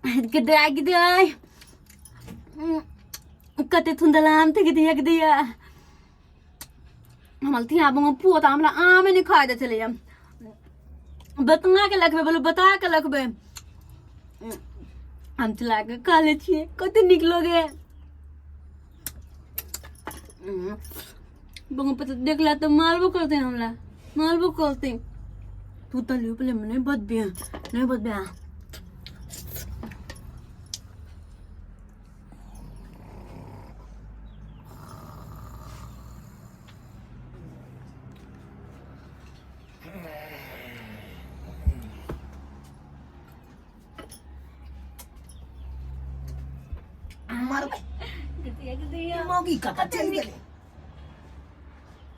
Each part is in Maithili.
गिदया गिदया कते थुंदल आम थे गिदया गिदया हमल थी आब पोता हमरा आमे नहीं खाए दे छलैया बतना के लखबे बोलो बता के लखबे हम चला के खा ले छियै कते नीक लगे बंगो पता देखला तो मारबो करते हमरा मारबो करते तू तो लियो पहले नहीं बदबे नहीं बदबे मारबै ई मौगी कतऽ चलि गेलै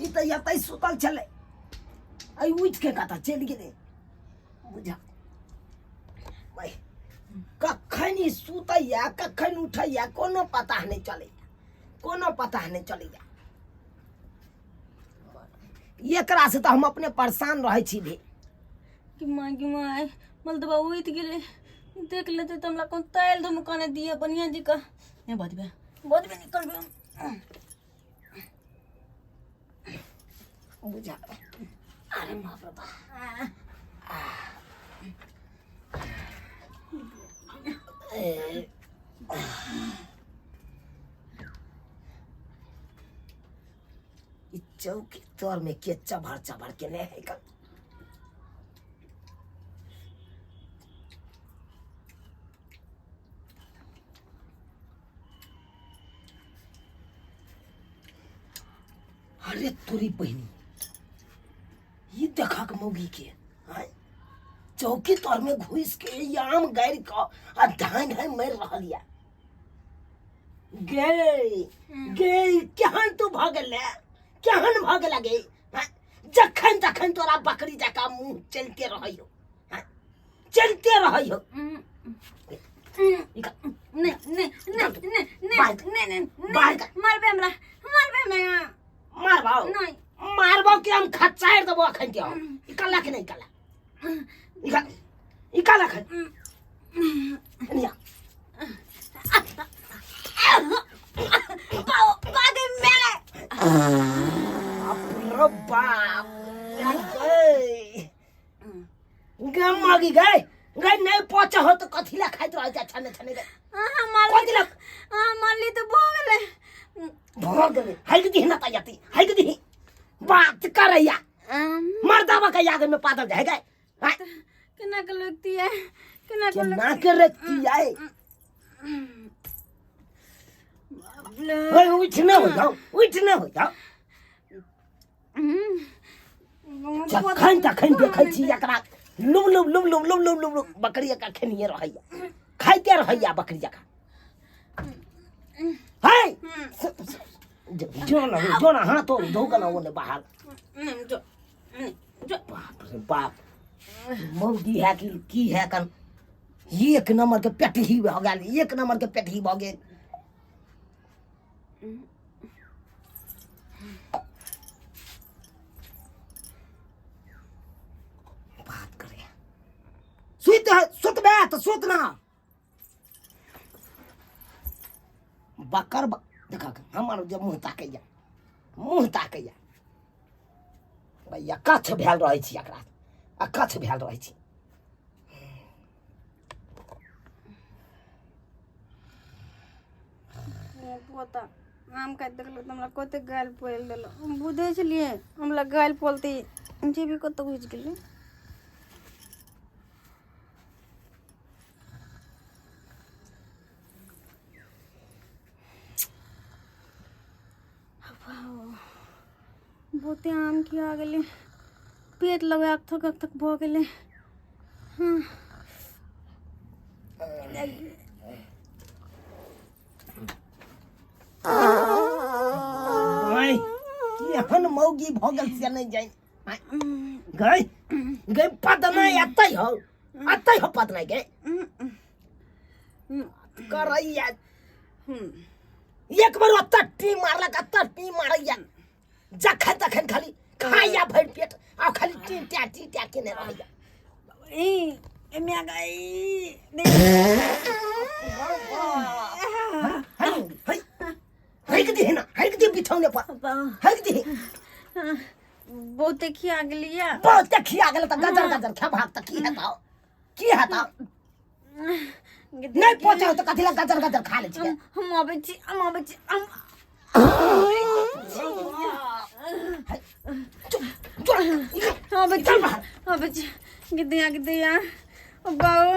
ई तऽ एतै सुतल छलै आइ उठि के कतऽ चलि गेलै बुझा भाइ, कखन ई सुतैया कखन उठैया कोनो पता नहि चलैया कोनो पता नहि चलैया एकरा से तऽ हम अपने परेशान रहै छी भी कि माँ कि माँ मलदबा उठि गेलै देख लेतै तऽ हमरा कोन तालि धुम काने दिए बढ़िआँ जी का नहि बजबै बजबै निकलबै हम बुझा अरे बाप रे बाप ए, ई चौकी तर में के चभर चभर के नहीं है कल अरे तोरी बहिनी ये देखक मौगी के आँय? चौकी तर में घुस के ई आम गाड़ि क आ धान धान मरि रहल या गे गे केहन तू भऽ गेले केहन भऽ गेला गे आँय? जखन तखन तोरा बकरी जकाँ मुँह चलिते रहैयो आँय? चलिते रहैयो नहीं नहीं नहीं नहीं नहीं बाहर नहीं नहीं बाहर नहीं मारबे हमरा मारबे हमरा मारबौ नहीं मारबौ कि हम खच्चारि देबो अखन के हम इकल्ला के नहीं इकल्ला इकल्ला इकल्ला अखन एनिया पाओ पागे मैं बाप रे बाप गए गे मगी गए गए नहीं पचे हो तो कथी ला खाइत रहै छै छने छने गए हां मार कथी ला हां मार ली तो भो गेले भऽ गेलै हइक दिही ना तैयाती हइक दिही बात करैया मर्दावा के याद में पादल जाए गए आँय, केना के लगती है केना के केना के रखती आए लगती ओए उठ न हो जाओ उठ न हो जाओ जखन तखन देखै छी एकरा लुम लुम लुम लुम लुम लुम लुम लुम बकरी जकाँ खेनिए रहैया खाइते रहैया बकरी जकाँ है जो ना जो ना हाथ धो के ना ओने बाहर बाप रे बाप मौगी है कि की है कन एक नंबर के पेटही भऽ गेल एक नंबर के पेटही भऽ गेल बात करे सुत सुतबे तऽ सुत ना बकर देखा हमर जे मुँह ताकैया मुँह ताकैया भैया कच्छ भेल रहै छी एकरा अकच्छ भेल रहै छी पोता आम काटि देखलक तऽ हमरा कते गालि पोलि देलक हम बुझै छलियै हमरा गालि पोलतै जेबी कतऽ घुसि गेलै बहुते आम खिया गेलै पेट लगे अकथक अकथक भऽ गेलै हँ आँय, केहन मौगी भऽ गेल से नहि जानि आँय, गै गै पदना एतै हौ एतै हौ पदना गै करैया एक बेर ओतऽ टी मारलक एतऽ टी मारैया जखन तखन खाली खाइया भरि पेट आ खाली टी टा टी टा केने रहैया ए ए म्या गई हक दी। बहुते खिया गेलिया। बहुते खिया गेल तऽ गजर गजर खेबहक तऽ की हेतौ, की हेतौ? नहि पहुँचाउ तऽ कथी लए गजर गजर खा लै छियै? हम आबै छी, हम आबै छी, हम आबै छी, आबै छी। गिद्दिया गिद्दिया बाऊ,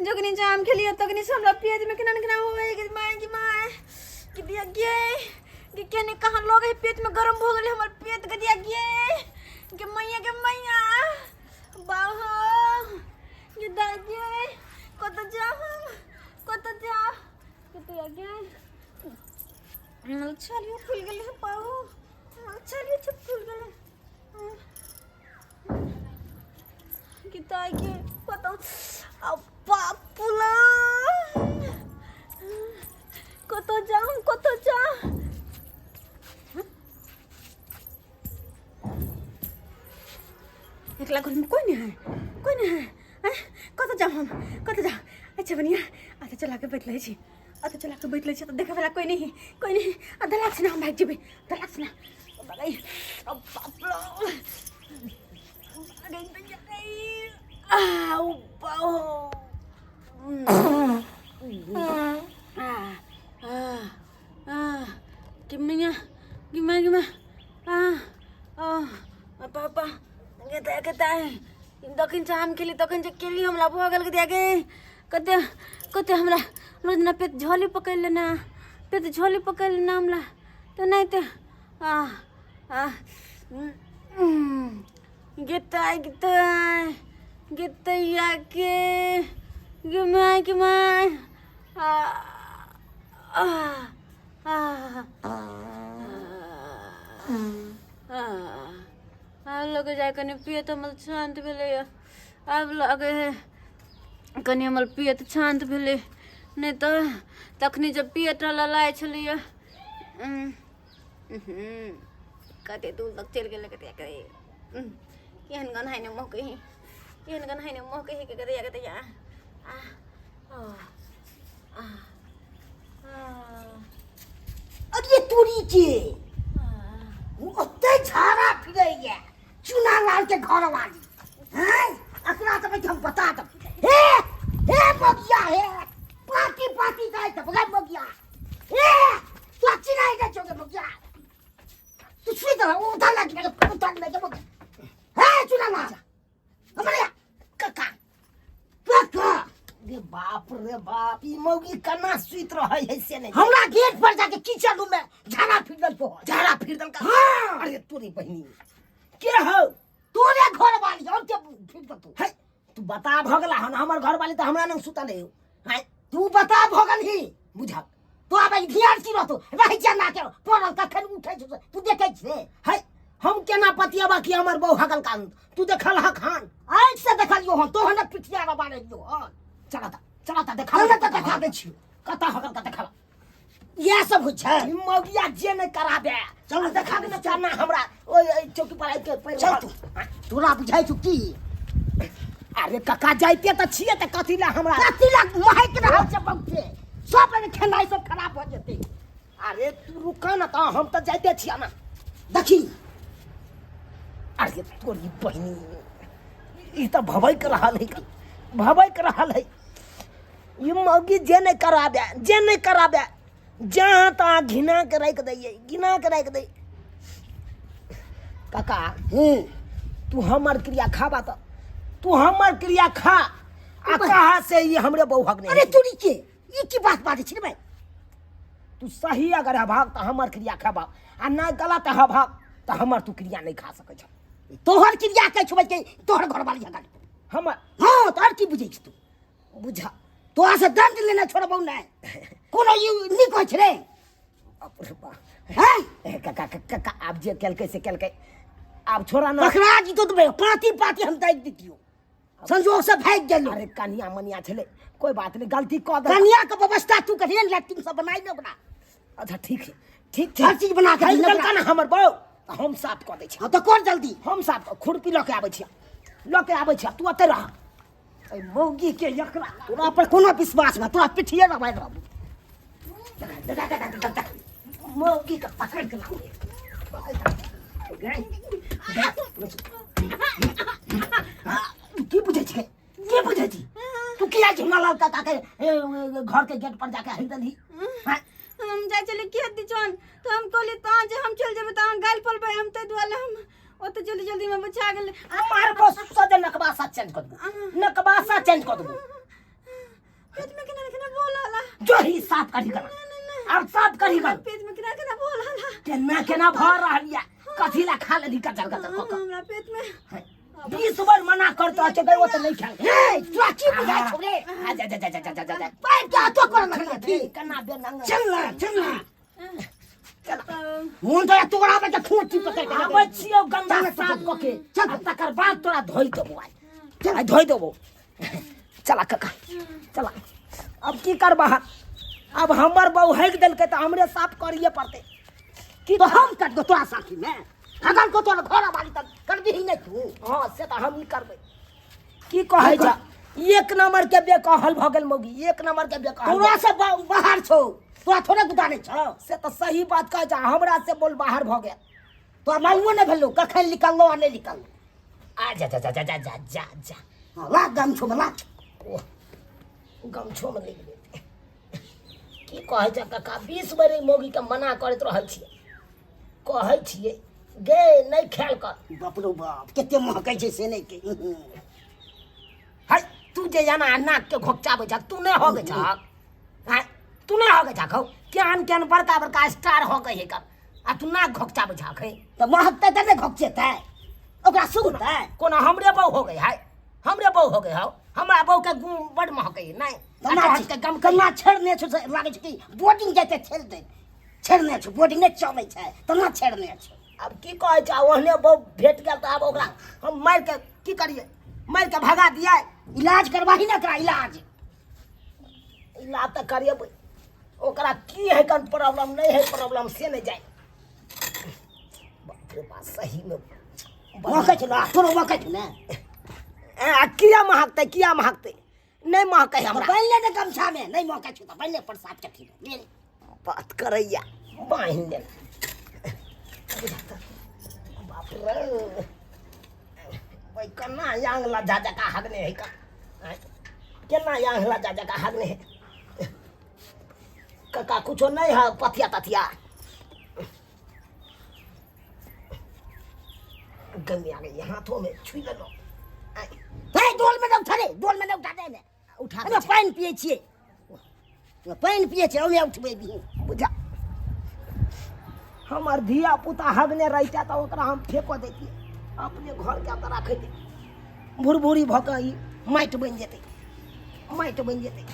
जखनी जाम खेलियै तखनी से हमरा पेट में केना ने केना होए। गे my, गे my, गिद्दिया गे गे, केने कहाँ लगे है, पेट में गरम भऽ गेलै हमर पेट। गिद्दिया गे गे मैया, गे मैया, बाऊ हो गे दाई गे, कतऽ जा हम, कतऽ जा? गिद्दिया गे, छालियो खुलि गेलै बाऊ, छालियो छुप खुलि गेलै। गीताके पता आ बापुला, कतऽ जा हम, कतऽ जा? एकला घरमे कोइ नहीं है, कोइ नहीं है। आँय, कतऽ जाउ हम, कतऽ जाउ? अच्छा बढ़िया, अच्छा चला के बैठ लै छी, अच्छा चला के बैठ लै छी। तऽ देखै वाला कोइ नहीं है, कोइ नहीं है। आ दलाक से ना हम भागि जेबै, दलाक से ना भागै। अब बाप रे, भागै दैया गई। आ ओ बाहो, आ आ आ कि मैया, कि मैं, कि मैं, आ आ पापा गेता गेता। तखन से हम खेली, तखन से केली, हमरा भऽ गेल के गे। कते कते हमरा रोज ना पेट झोली पकड़ि लेना, पेट झोली पकड़ि लेना हमरा तऽ नहि तऽ आ आ गेता गेता गेतैया के गे my, के my. आ आ आ आ आब लगे जाय कनि पेट हमर शान्त भेलैए। आब लगे है कनि हमर पेट शान्त भेलै, नहि तऽ तखनी जब पेट ललाइ छलैए। कते दूर तक चलि गेलै। कते केहन गन्हाइ ने महकै है, केहन गन्हाइ ने महकै है। कते कते आ आ अरे तोरी के, ओते झाड़ा फिरैया चुना लाल के घर वाली हैं, एकरा तऽ हम बता दब। हे हे बगिया, हे पार्टी पार्टी जाय तऽ बगा बगिया। हे तू चिनाइ के छोगे बगिया, तू सुई दह उधर लग के, उधर लग के बगिया। हे चुना लाल हमरे काका, काका रे, बाप रे बाप, ई मौगी केना सुति रहै है से नहि। हमरा गेट पर जाके कीचड़ रूम में झाड़ा फिर दल तो झाड़ा फिर दल का। हाँ। अरे तोरी बहिनी के हो? तोरे घर वाली और के फिर दल तू है? तू बता भ गेला हन? हमर घर वाली त हमरा नंग सुतल है। हाय तू बता भ गेल ही। बुझक तो आब ध्यान की रहतो, रहि जा के पड़ल, कखन उठै छौ तू देखै छे? है हम केना पतियाबा कि हमर बहु हगल कान? तू देखल हक हन? आँखि से देखलियो हन, तोहन पिठिया रबा रहियो हन। चला ता, चला ता, देखा। चला ता, देखा दै छियो। कतऽ हगल का देखा। इएह सब होइ छै। ई मौगिया जे नहि कराबे। चल देखा ने, चलना हमरा ओहि चौकी पर आबि के। चल तू, तोरा बुझाइ छौ की? अरे काका, जाइते तऽ छियै तऽ कथी लए हमरा कथी लए महकि रहल छै बहुते? सब एहिमे खेनाइ सब खराब भऽ जेतै। अरे तू रुक न तऽ, हम तऽ जाइते छियै ना। देखी। अरे तोरी बहिनी, ई तऽ भबैक रहल है, भबैक रहल है। ई मौगी जे नहि कराबे, जे नहि कराबे, जहाँ तहाँ घिना के राखि दैयै, घिना के राखि दै। काका, तू हमर क्रिया खाबा तऽ तू हमर क्रिया खा आ कहा से ई हमरे बहु हगने। अरे तोरी के, ई की बात बाजै छी रे भाइ? तू सही अगर हभाग तऽ हमर क्रिया खेबा आ नहि गलत हभाग तऽ हमर तू क्रिया नहि खा सकै छ। तोहर क्रिया कहै छौ के तोहर घरवाली हगल हमर? हँ, तऽ आर की बुझै छी तू? बुझा, तोरा से दंड लेने छोड़बौ नहि। कोनो ई नीक होइ छै रे? बाप रे बाप। हैं? काका, काका, आब जे केलकै से केलकै, आब छोड़ा ना। पकड़ा जीतो तऽ पाँती पाँती हम दागि दितियौ, संजोग से भागि गेलौ। अरे कनिया मनिया छलै, कोई बात नहीं, गलती कऽ दे। कनिया के व्यवस्था तू करिए, लैट्रिन सब बनाइ ने ओकरा। अच्छा ठीक है, ठीक छै। हर चीज बना के भागि दिही देलका ओकरा। ने हमर बहू तऽ हम साफ कऽ दै छी। हँ तऽ कर जल्दी। हम साफ कऽ खुरपी लऽ के आबै छियै, लऽ के आबै छियै, तू ओतऽ रह। एहि मौगी के एकरा तोरा पर कोनो विश्वास ना, तोरा पिठिए रबाइ रहबू। मौगी के पकड़ के लाउ। की बुझै छी की बुझै छी तू किया झुमलाल काका के घर के गेट पर जाके हरि देलही? हाँ? हम जाइ छलियै खेत दिसन तऽ हम कहलियै तहाँ जे हम चलि जेबै तऽ अहाँ गालि पड़बै हम, ताहि दुआरे हम ओते जल्दी जल्दी में बचा गेलै। मार बस सदे नकबासा चेंज कर देबो, नकबासा चेंज कर देबो। पेट में केना केना बोल होला। जो ही साफ करी कर, अब साफ करी कर। पेट में केना केना बोल होला। केना केना भर रहल या? कथी ला खा लेली कचर कचर क क? हमरा पेट में 20 बार मना करतो छै गई, ओ त नहीं खाल। ए तोरा की बुझाइ छौ रे? आ जा जा जा जा जा जा, पाइप के तो कर लगल थी केना बे नंग। चल ना, चल ना। चल। मोन तो तोरा में के खूंटी पकड़ के आबै छियौ गंदा साफ क के, चल, तकर बाद तोरा धोइ देबो आइ। चल, आइ धोइ देबो। चला काका, चला। अब की करबह? अब हमर बहु हकि देलकै तऽ हमरे साफ करिए पड़तै। की तो हम कट दो तोरा साथी में अगर को तोरा घर वाली तक कर दी नहीं तू। हाँ, से तऽ हम ही करबै। की कहै छ? एक नंबर के बेकहल भऽ गेल मौगी, एक नंबर के बेकहल। तोरा से बाहर छौ, तोरा थोड़े गुदा नहीं छौ। से तऽ सही बात कहै छ, हमरा से बोल बाहर भऽ गेल। तोरा मालूमो नहीं भेलौ कखन निकललो आ नहीं निकललो। आ जा जा जा जा जा जा जा जा। हाँ, ला गमछो में ला। ओह, गमछो में लागि गेलै। की कहै छ काका, 20 बेर ई मौगीके मना करैत रहै छियै, कहै छियै गे नहि खायल कर। बाप रो बाप, कते महकै छै से नहि के। है तू जे एना नाक के घोकचाबै छह, तू नहि हगै छहक? आँय, तू नहि हगै छहक हौ? केहन केहन बड़का बड़का स्टार हगै है कर, आ तू नाक घोकचाबै छहक है? तऽ महकतै तऽ नहि घोकचेतै, ओकरा सुगतै। कोनो हमरे बहु हो गई है? हमरे बहु हो गई हौ? हमरा बहु के गुम बड़ महकै है नहि? तऽ ना के गम केना छेड़ने छौ से लागै छै कि बोर्डिंग जाइते छेड़ दे। छेड़ने छौ, बोर्डिंग नहि चलै छै, तेना छेड़ने छौ। आब की कहै छै, ओहने बहु भेट गेल तऽ आब ओकरा हम मारि के की करियै? मारि के भगा दियै? इलाज करबाही ने एकरा, इलाज। इलाज तऽ करेबै ओकरा। की है कन प्रॉब्लम नहीं है, प्रॉब्लम से नहीं जाए। बाप रे बाप, सही में महकै छै ने तोरो, महकै छै ने? आ किया महकतै? किया महकतै? नहि महकै हमरा। बान्हि ले ने गमछामे, नहि महकै छौ तऽ बान्हि ले प्रसाद के अथीमे ले। बात करैया बान्हि ले। बाप रे, भाई केना यांग लज्जा जका हगने है का, केना यांग लज्जा जका हगने है। काका, कुछो नहीं है पथिया तथिया? गर्मी आ गई, हाथों में छुई लेलो। हे, डोल में नहि उठा रे, डोल में नहि उठा दे ने। उठा। एहिमे पानि पियै छियै, पानि पियै छियै, ओहिमे उठबै भी। बुझा, हमर धिया पुता हगने रहिता तऽ ओकरा हम फेको दैतियै, अपने घरके तऽ राखैत भुरभुरी भऽ कऽ ई माटि बनि जेतै, माटि बनि जेतै।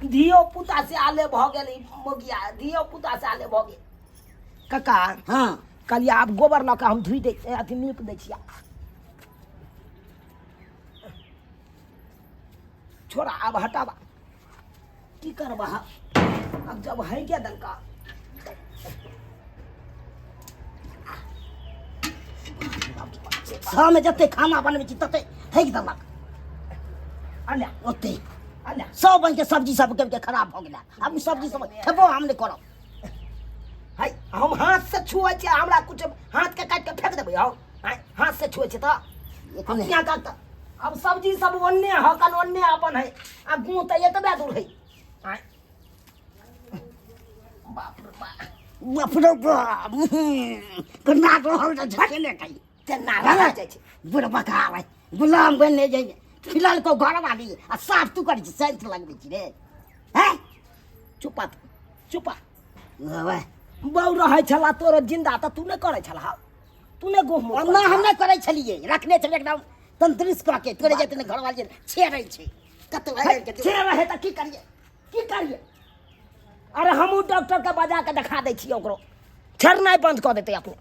धियो पुता से आले भऽ गेल ई मौगिया, धियो पुता से आले भऽ गेल। काका। हाँ। कहलियै आब गोबर लऽ कऽ हम धोइ दै, अथी नीप दै छियै। छोड़ा, आब हटाबा। की करबह अब जब है क्या दलका? घरमे जते खाना बनबै छी तते थकि देलक। अल्ला। ओते। अल्ला। सब रंगके सब्जी सब के खराब भऽ गेल। आब ओ सब्जी सब खेबो हम नहि करब। है, हम हाथ से छुए छियै, हमरा कुछ हाथ के काटि के फेंक देबै हौ? हाथ से छुए छियै तऽ हम किया काटत? अब सब्जी सब ओन्ने हकन, ओन्ने अपन है, आ गुँ तऽ एतबे दूर है। आँय? बाप रे बाप। बाप रे बाप, केना रहल छै ने कही। केना रहल जाइ छै बुढ़बा आबै गुलाम बनने जाइ फिलहाल को घर वाली आ साफ तू करै छी, सेंट लगबै छी रे। हैं, चुपा, चुपा। बौ रहै छला तोरो जिंदा तऽ तू नहि करै छलह? तू नहि गुह? ना, हम नहि करै छलियै, रखने छलियै एकदम तंदुरुस्त कऽ के। तोरे जेतै ने घरवाली छेड़ै छै कतौ। छे रहै तऽ की करियै? की करियै? अरे हमहूँ डॉक्टरके बजा कऽ देखा दै छियै, ओकरो छेड़नाइ बन्द कऽ देतै अपने।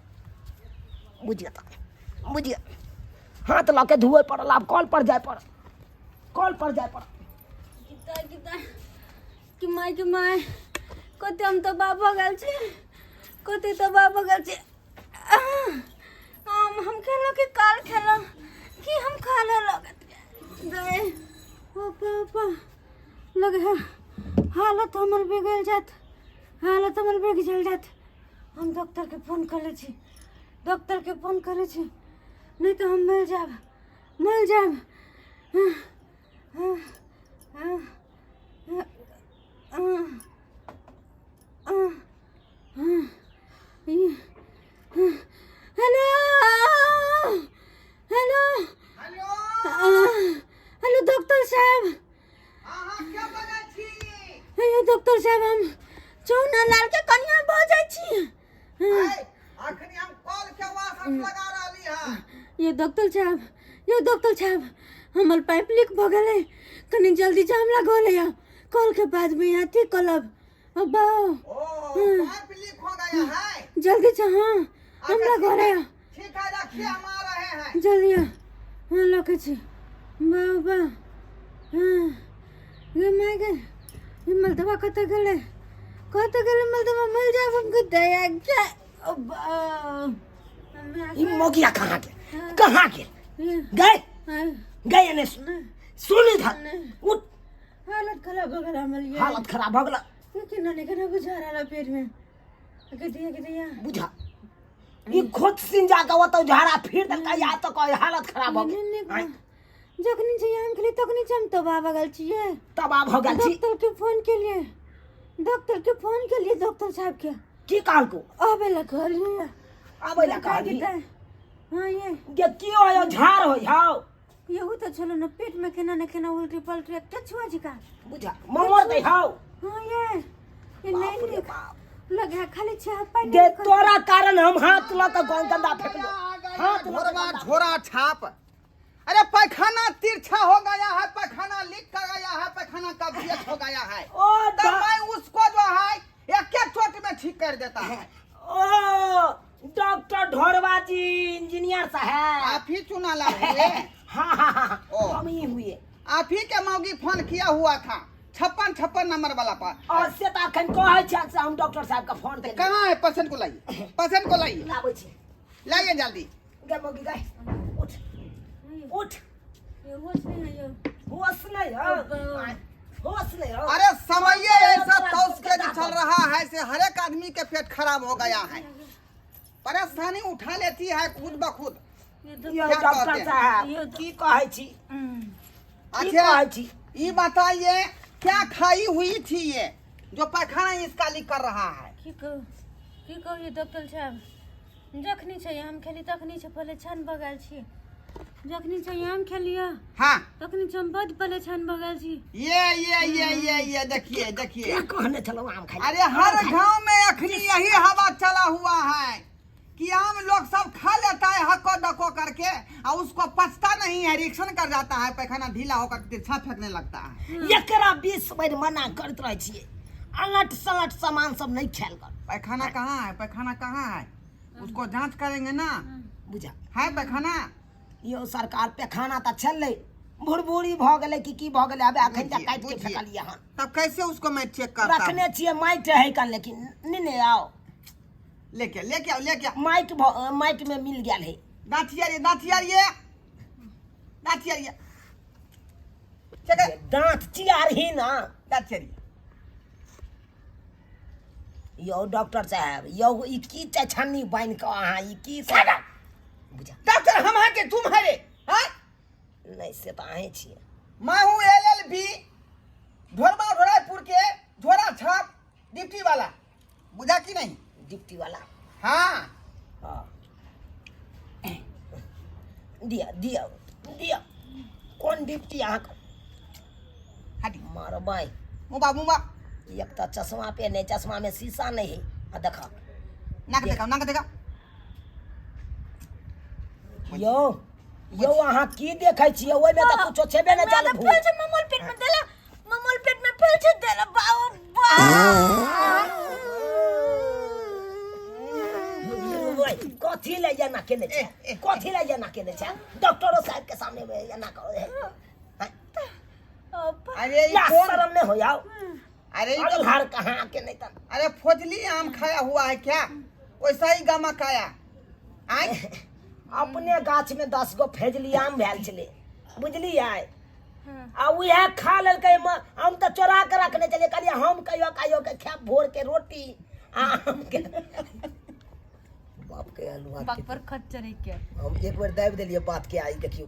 बुझिए तऽ बुझिए, हाथ लऽ के धोए पड़ल। आब कल पर जाय पड़ल, कल पर जाय पड़ल। गीता, गीता, कि माय, कि माय, कते हम तऽ बाप भऽ गेल छी, कते तऽ बाप भऽ गेल छी। आम हम खेलहुँ कि काल खेलहुँ कि हम खा लेलहुँ गए? ओ पापा, लगे है हालत हमर बिगड़ जात, हालत हमर बिगड़ जात। हम डॉक्टरके फोन कऽ लै छी, डॉक्टरके फोन कऽ लै छी, नहि तऽ हम मरि जायब, मरि जायब। हँ, हँ, हँ, हँ, हँ, हँ, हँ, ई, हँ। हेलो, हेलो, हेलो डॉक्टर साहब। हेलो डॉक्टर साहब, हम चौना लाल के कनिया बजै छी। अखनी हम कॉल के वासन लगा रहली है। यो डॉक्टर साहब, यो डॉक्टर साहब, हमर पाइप लीक भऽ गेलै, कनी जल्दी जाम लगौले या कॉल के बाद में यहाँ ठीक कलब अब्बा। ओ, पाइप लीक हो गया है? जल्दी से। हाँ, अच्छा, हमरा ठीक घरे है, आ। ठीक है, रखिए, हम आ रहे हैं। जल्दी आ। हाँ, लखै छी। बाबा, हाँ, गे माय गे, ई मलतबा कतऽ गेलै? कतऽ गेलै मलतबा? मर जाब हम दया के। अब्बा। ई मौगिया कहाँ गेल? कहाँ गेल? गए गए ने सुन इधर उठ। हालत खराब हो गेल हमर ये। हालत खराब हो गेल। केना ने केना गुजारा ला पेट में गदिया गदिया। बुझा, ई खुद सिन जाके ओतऽ झाड़ा फिर देलका या तो कहे हालत खराब हो गेल। आँय, जखनी छै आम खेली तखनी छै हम तबाह भऽ गेल छियै। तबाह भऽ गेल छी। डॉक्टर के फोन केलिए, डॉक्टर के फोन केलिए, डॉक्टर साहब के। की कहलको? आबे ला कहलिए। आबै ला कहली? हाँ ये। गे की हो झाड़ हो हाउ? यहू तो चलो न पेट में केना न केना उल्टी पलटी केछुआ जिका। बुझा ममर दे हाउ। हाँ ये बाप नहीं रे निक बाप। लगे खाली चाह पानी। गे तोरा कारण हम हाथ लऽ के गंदा फेकलो, हाथ लऽ के झोरवा गंदा। झोरा छाप। अरे पैखाना तिरछा हो गया है, पैखाना लीक कर गया है, पैखाना कब्जियत हो गया है। ओ तो मैं उसको जो है एक एक चोट में ठीक कर देता है। ओ डॉक्टर ढोरवा जी, इंजीनियर साहब। आप ही चुना ला हुए? हाँ हाँ हाँ। ओ। हम ही हुए। आप ही के मौगी फोन किया हुआ था 56 56 नंबर वाला पर। और से तो अखन कहै छै से हम डॉक्टर साहब के फोन केलियै। कहाँ है? पेशेंट को लाइए, पेशेंट को लाइए। लाबै छी। लाइए जल्दी। गे मौगी गे, उठ उठ। ये होश नहीं है यो। होश नहीं है, होश नहीं है। अरे समय ऐसा तौस के जो चल रहा है से हर एक आदमी के पेट खराब हो गया है, परेशानी उठा लेती है खुद ब खुद। ये तो यौ क्या डॉक्टर कहते हैं? साहब, यौ की कहै छी? की अच्छा कहै छी? ये बताइए क्या खाई हुई थी ये जो पैखाना इसका लीक कर रहा है? की कहू, की कहू ये डॉक्टर साहब, जखनी छै आम खेली तखनी छै परेशान भऽ गेल छी। जखनी छै आम खेलियै हाँ तखनी छै हम बड परेशान भऽ गेल छी। ये ये ये ये ये देखिए देखिए। क्या कहने छलहुँ आम खाइ? अरे हर गांव में अखनी यही हवा चला हुआ है कि आम लोग सब खा लेता है हको डको करके और उसको पचता नहीं है, रिएक्शन कर जाता है, पैखाना ढीला होकर तिरछा फेंकने लगता है। एकरा 20 बेर मना करैत रहै छियै, अलट सलट सामान सब नहीं खायल कर। पैखाना कहाँ है? पैखाना कहाँ है? उसको जांच करेंगे ना। बुझा है पैखाना? यौ सरकार, पैखाना तऽ छलै, भुरभुरी भऽ गेलै कि की भऽ गेलै, आब एखन तक बुझिए, काटि के बुझिए। फेकलियै हन। तब कैसे उसको मैं चेक करता हूँ? रखने छियै, माटि है कन, लेकिन नहि आओ। लेके लेके आओ, लेके आओ। माटि माटि में मिल गेल है। दाँतिया रे, दाँतिया रे, दाँतिया रे, चेक कर। दाँत चियार ही ना। दाँतिया रे। यौ डॉक्टर साहब, यौ ई की छन्नी बान्हि कऽ अहाँ ई की सब बुझा? डॉक्टर हम हैं कि तुम है रे? हैं? नहीं, से तऽ अहें छियै। मैं हूँ एल एल बी ढोरबा ढोरायपुर के झोरा छाप डिप्टी वाला, बुझा कि नहीं? डिप्टी वाला? हाँ। हाँ, दिया दिया दिया। कोन डिप्टी अहाँके? हटी। मारबै। मुबा मुबा। एक तऽ चश्मा पहिने, चश्मा में शीशा नहीं है, आ देखा। नाक देखाओ, नाक देखाओ। यौ यौ, अहाँ की देखै छियै? ओहिमे तऽ कुछो छेबे नहि हमरा चल। तऽ फेल छै ममोल पेट में देला, ममोल पेट में फेल छै देला बाओ बा। ओए, कथी ले एना केने छै? कथी ले एना केने छै? डॉक्टरो साहब के सामने में एना करो है? अरे ई ला कौन शर्म नहीं हो जाओ। अरे ई तो अलहार कहाँ के नहीं तन। अरे फौजली आम खाया हुआ है क्या? वैसा ही गमक आया आय। अपने गाछ में 10 गो फेजली आम भेल छलै, बुझलियै? आ उएह खा लेलकै। हम तऽ चोरा के रखने छलियै, कहलियै हम कहियो कहियो के खायब भोर के रोटी आ आम के। आलू बाप पर खच्चर है क्या हम एक बेर दाबि देलियै बात के, आई देखियौ।